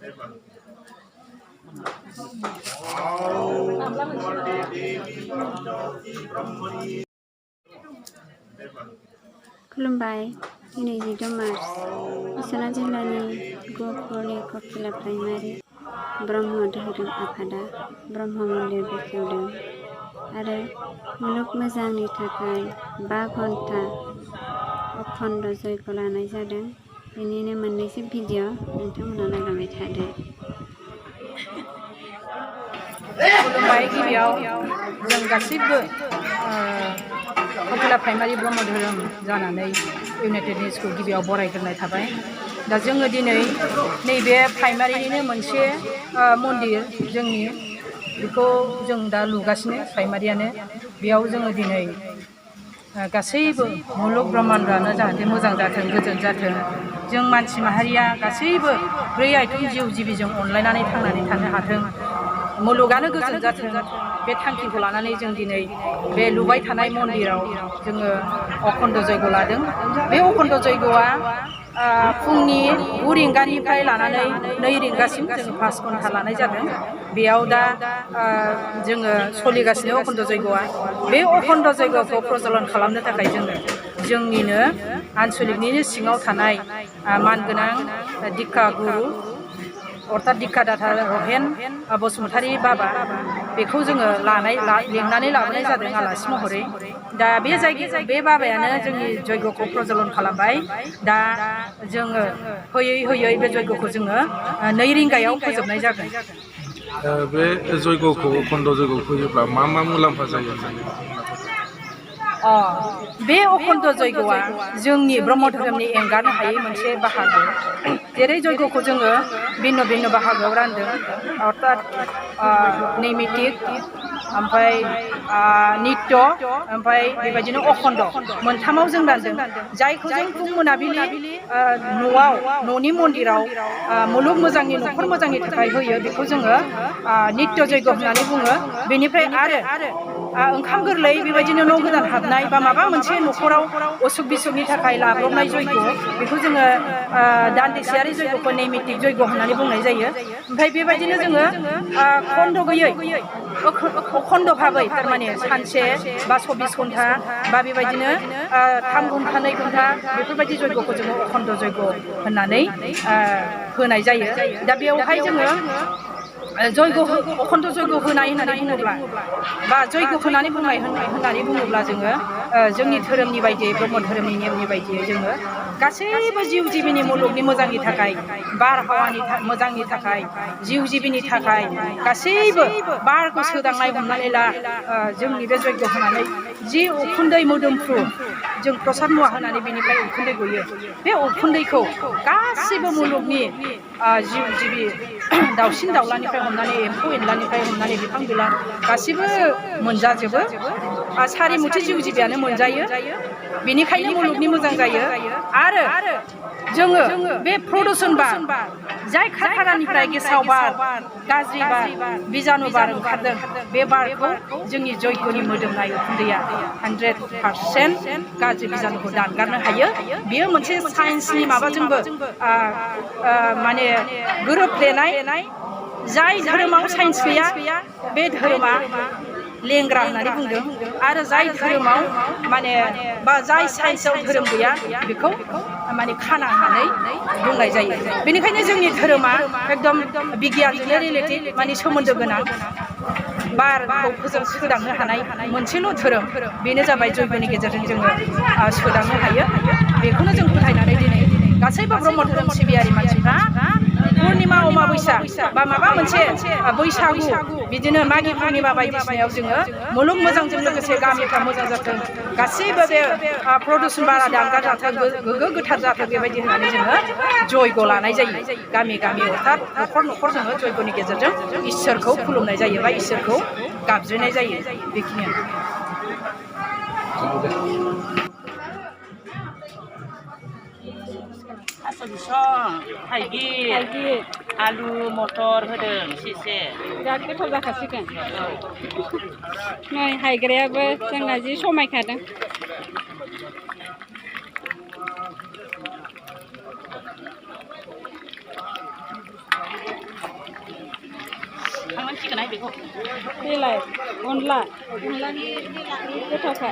खुलुमबाय दिनै 10 मार्च बिश्वनाथ जिल्लानि गहपुरनि ककिला प्राइमारि ब्रह्म धोरोम आफादा ब्रह्म मन्दिर बेखेवदों आरो मुलुग मोजांनि थाखाय 5 घन्टा अखण्ड जयग लानाय जादों। बेनिनो मोननैसो भिडिअ नोंथांमोना नायलांबाय थादो। खुलुमबाय गिबियाव जों गासैबो ककिला प्राइमारि ब्रह्म धोरोम जानानै इउनाइटेड नेसखौ गिबियाव बरायग्रोनाय थाबाय। दा जोङो दिनै नैबे प्राइमारिनिनो मोनसे मन्दिर जोंनि बेखौ जों दा लुगासिनो प्राइमारियानो बेयाव जोङो दिनै गासैबो मुलुग ब्रह्माण्डआनो जाहाथे मोजां जाथों गोजोन जाथों जों मानसि माहारिया गासैबो 4 आइटेम जिउ जिबिजों अनलायनानै थांनानै थानो हाथों मुलुगानो गोजोन जाथों बे थांखिखौ लानानै जों दिनै बे लुबाय थानाय मन्दिराव जोङो अखण्ड जयग लादों। बे अखण्ड जयगआ फुंनि 9 रिंगानिफ्राय लानानै 2 रिंगासिम जों 5 घन्टा लानाय जादों। बेयाव दा जोङो सोलिगासिनो अखण्ड जयगआ। बे अखण्ड जयगखौ प्रज्वलन खालामनो थाखाय जोङो जोंनिनो आन्चलिकनिनो सिङाव थानाय मानगोनां दिक्षा गुरु अर्थात दिक्षा दाता रहेन बसुमतारी बाबा बेखौ जोङो लेंनानै लाबोनाय जादों आलासि महरै। दा बे जायगायाव बे बाबायानो जोंनि जयगखौ प्रज्वलन खालामबाय। दा जोङो होयै बे जयगखौ जोङो 2 रिंगायाव फोजोबनाय जागोन। बे जयगखौ अखण्ड जयगखौ होयोब्ला मा मुलाम्फा जायो होननानै बे अखण्ड जयगआ जोंनि ब्रह्म धोरोमनि एंगारनो हायै मोनसे बाहागो। जेरै जयगखौ जोङो भिन्न भिन्न बाहागोआव रानदों अर्थात नैमितिक ओमफ्राय नित्य ओमफ्राय बेबायदिनो अखण्ड मोनथामाव जों रानदों। जायखौ जों फुं मोनाबिलि न'आव न'नि मन्दिराव मुलुग मोजांनि न'खर मोजांनि थाखाय होयो बेखौ जोङो नित्य जयग होननानै बुङो। बेनिफ्राय आरो ओंखाम गोरलै बेबायदिनो न' गोदान हाबनाय बा माबा मोनसे न'खराव असुख बिसुखनि थाखाय लाब्रबनाय जयग बेखौ जोङो दान्दिसेयारि जयगखौ नैमितिक जयग होननानै बुंनाय जायो। ओमफ्राय बेबायदिनो जोङो खण्ड गैयै अखण्ड भाबै थारमाने सानसे बा 24 घन्टा बा बेबायदिनो 3 घन्टा 2 घन्टा बेफोरबायदि जयगखौ जोङो अखण्ड जयग होननानै होनाय जायो। दा बेवहाय जोङो अखण्ड जयग होनाय होननानै बुङोब्ला बा जयग होनानै बुङोब्ला जोङो जोंनि धोरोमनि बायदियै ब्रह्म धोरोमनि नेमनि बायदियै जोङो गासैबो जिउ जिबिनि मुलुगनि मोजांनि थाखाय बारहावानि मोजांनि थाखाय जिउ जिबिनि थाखाय गासैबो बारखौ सोदांनाय हमनानै ला जोंनि बे जयग होनानै जि उखुन्दै मोदोमफ्रु जों प्रसाद मुवा होनानै बेनिफ्राय उखुन्दै गयो बे उखुन्दैखौ गासैबो मुलुगनि जिउ जिबि दाउसिन दाउलानिफ्राय हमनानै एम्फौ एनलानिफ्राय हमनानै बिफां बिलाइ गासैबो मोनजाजोबो। सारिमुथि जिउ जिबियानो मोनजायो। बेनिखायनो मुलुगनि मोजां जायो। आरो जोङो बे प्रदुषण बार जाय कारखानानिफ्राय गेसाव बार गाज्रि बार बिजानु बार ओंखारदों बे बारखौ जोंनि जयगनि मोदोमनाय उखुन्दैया 100% गाज्रि बिजानुखौ दानगारनो हायो। बेयो मोनसे साइन्सनि माबाजोंबो माने गोरोबफ्लेनाय। जाय धोरोमाव साइन्स गैया बे धोरोमा लेंग्रा होननानै बुंदों आरो जाय धोरोमाव माने बा जाय साइन्सआव धोरोम गैया बेखौ माने खाना होननानै बुंनाय जायो। बेनिखायनो जोंनि धोरोमा एकदम बिगियानजोंनो रिलेटेड माने सोमोन्दो गोनां बारखौ सोदांनो हानाय मोनसेल' धोरोम बेनो जाबाय जयगनि गेजेरजों जोङो सोदांनो हायो। बेखौनो जों फोथायनानै दिनै गासैबो ब्रह्म धोरोम सिबियारि मानसिफ्रा पुर्णिमा अमाबैसा बा माबा मोनसे बैसागु बिदिनो मागि पुर्णिमा बायदिसिनायाव जोङो मुलुग मोजांजों लोगोसे गामिफ्रा मोजां जाथों गासैबो बे प्रदुषण बारा दानगार जाथों गोग्गो गोथार जाथों बेबायदि होननानै जोङो जयग लानाय जायो। गामि गामि अर्थात न'खर न'खर जोङो जयगनि गेजेरजों इसोरखौ खुलुमनाय जायो बा इसोरखौ गाबज्रिनाय जायो। बेखिनियानो। थास' बिसं थाइगिर आलु मटर होदों एसे बिराद गोथाव जाखासिगोन। नै हायग्रायाबो जोंना जि समायखादों। मोनसिगोनहाय बेखौ बेलाय अनला अनलानि गोथावखा